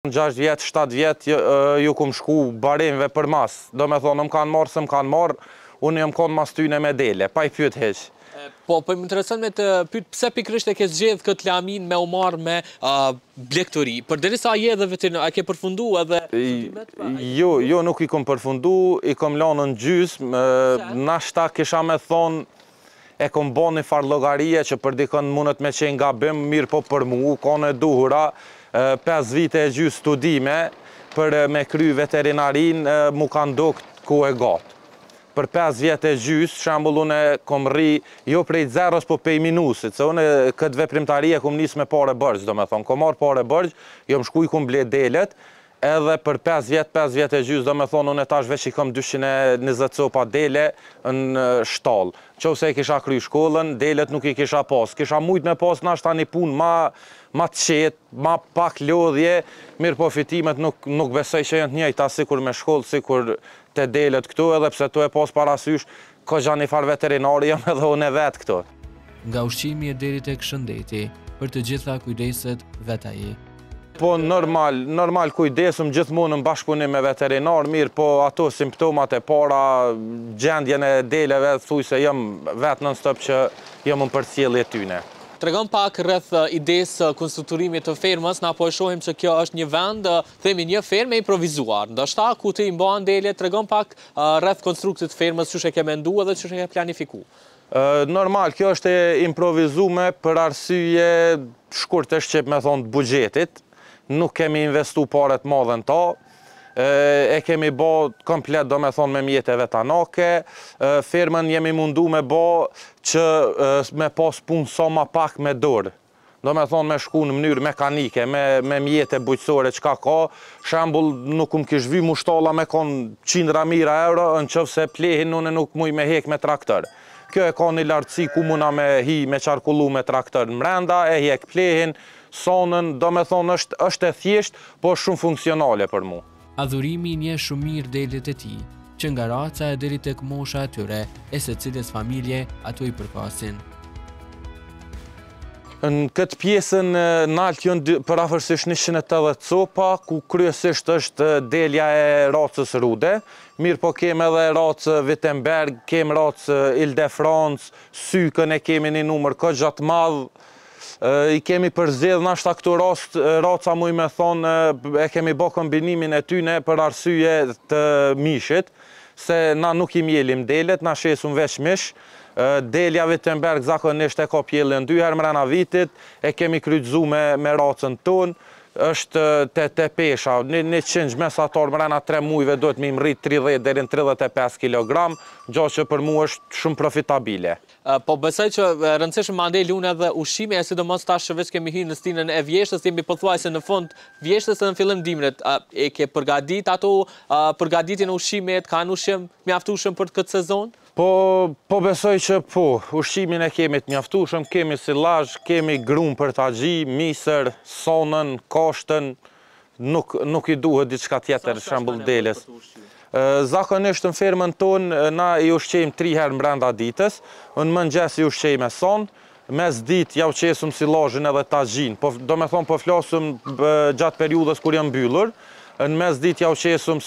6 vjet, 7 vjet ju kum shku barinjve përmas. Do me thonë, më kanë marrë, se më kanë marrë, unë jam konë mas tyne me dele, pa i pyet hiq. Po, po më intereson me të pyet pse pikërisht e ke zgjedh këtë laminë me u marrë me blegtori. Përderisa je edhe veterinar, a ke përfundu edhe studimet? Pa, jo, jo, nuk i kom përfundu, i kom lanë në gjysmë, nashta kisha me thonë, e kom bo një farë llogarie që për dikën mundet me qenë gabim, mirëpo për mu, u konë e duhura, 5 vite e gjysë studime për me kry veterinarinë, mu kanë dukt kohë e gatë. Për 5 vjet e gjysë, shembull unë kom rri, jo prej zeros, po prej minusit, se unë këtë veprimtari e kom nisë me pare borxh, do me thonë, kom marrë pare borxh, jom shku i kom ble delet, Edhe për 5 vjet, 5 vjet e gjysë, do me thonë, unë tash veç i kom 220 copa dele në shtallë. Qofse e kisha kry shkollën, delet nuk i kisha pas. Kisha mujt me pas nashta një punë ma, ma të qetë, ma pak lodhje, mirë po fitimet nuk, nuk besoj që janë të njëjta sikur me shkollë, sikur te delet këtu, edhe pse tu e pas parasysh, Koxha një farë veterinari jam edhe unë vetë këtu. Nga ushqimi e deri tek shëndeti, për të gjitha kujdeset vetë ai. Po normal, normal kujdesem gjithmonë në bashkëpunim me veterinar, mirë po ato simptomat e para, gjendjen e deleve, thuj se jam vetë non stop që jam në përcjellje tyne. Tregom pak rreth idesë së konstrukturimit të fermës, na po e shohim që kjo është një vend, themi një fermë e improvizuar, ndoshta ku ti i mban delet, tregom pak Rreth konstruktit të fermës, qysh e ke mendu edhe qysh e ke planifiku? Normal, kjo është e improvizume për arsye shkurt e shqip me thonë të buxhetit. Nuk kemi investu pare të madhe në ta. E kemi bo komplet, do me thonë, me mjete vetanake. Fermën jemi mundu me bo që me pas punë sa ma pak me dorë. Do me thonë me shku në mënyrë mekanike, me, me mjete bujqësore çka ka, shembull nuk më kish vy mu shtalla me kon qindra mijëra euro, në qoftë se plehin unë nuk muj me hek me traktor. Kjo e ka një lartësi ku muna me hi, me qarkullu me traktor mrenda, e hjek plehin, sonën, do me thonë është, është e thjeshtë, po është shumë funksionale për mu. Adhurimi i njeh shumë mirë delet e tij, që nga raca e deri tek mosha e tyre, e se cilës familje ato i përkasin. Në këtë pjesën nalt janë përafërsisht 180 copa, ku kryesisht është delja e racës rude. Mirë po kem edhe racë Wittenberg, kem racë Ile de France, sykën e kemi një numër kogja të madh, I kemi përzgjedh nashta këto rast, raca muj me thonë, e kemi bo kombinimin e tyne për arsye të mishit, se na nuk i mjelim delet, na shesum veç mish, delja Wittenberg zakonisht e ka pjelljen dy herë mrena vitit, e kemi kryqëzu me, me racën tonë, është te, te pesha, një, një qingj mesatar mrena 3 mujve duhet me i mrrit 30 deri në 35 kg, gjo që për mu është shumë profitabile. Po besoj që e rëndësishme mandej lun edhe ushqimi e sidomos tash që veç kemi hyrë në stinën e vjeshtës, jemi pothuajse në fund vjeshtës edhe në fillim dimrit. E ke përgatit ato përgatitjen e ushqimit, kanë ushqim mjaftueshëm për këtë sezon? Po, po besoj që po, ushqimin e kemi të mjaftueshëm, kemi silazh, kemi grunë për tagji, misër, sonën, kashtën, Nuk nuk i duhet diçka tjetër, shembull deles. Zakonisht në fermën tonë na i ushqejmë tri herë brenda ditës. Në mëngjes i ushqejmë me sonë, mes ditë ja u qesum silazhin edhe tagjin. Po do me thonë po flasëm gjatë periudhës kur janë mbyllur. Në mes ditë ja u qesum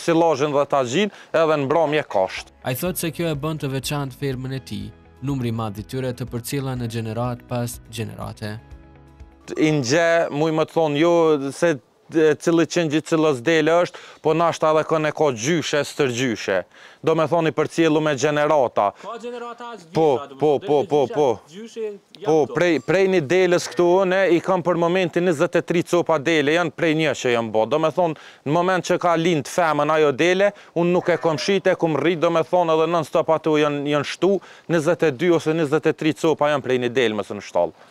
silazhin dhe tagjin edhe në mbrëmje kashtë. Ai thotë se kjo e bën të veçantë fermën e tij, numri i madh i tyre të përcjella në gjeneratë pas gjenerate. I njeh, muj me të thonë, jo se cili qingj i cilës dele është, po nashta edhe kënë e ka gjyshe, stërgjyshe. Do me thonë i përcjellu me gjenerata. Ka gjenerata aq Po, po, po, po, po. Po, prej, prej një delës këtu une, i kam për momentin 23 copa dele, janë prej një që janë bo. Do me thonë, në moment që ka lind femën ajo dele, unë nuk e kom shit, e kom rrit, do me thonë edhe non stop ato janë, janë shtu, 22 ose 23 copa janë prej një delë mësë në shtallë.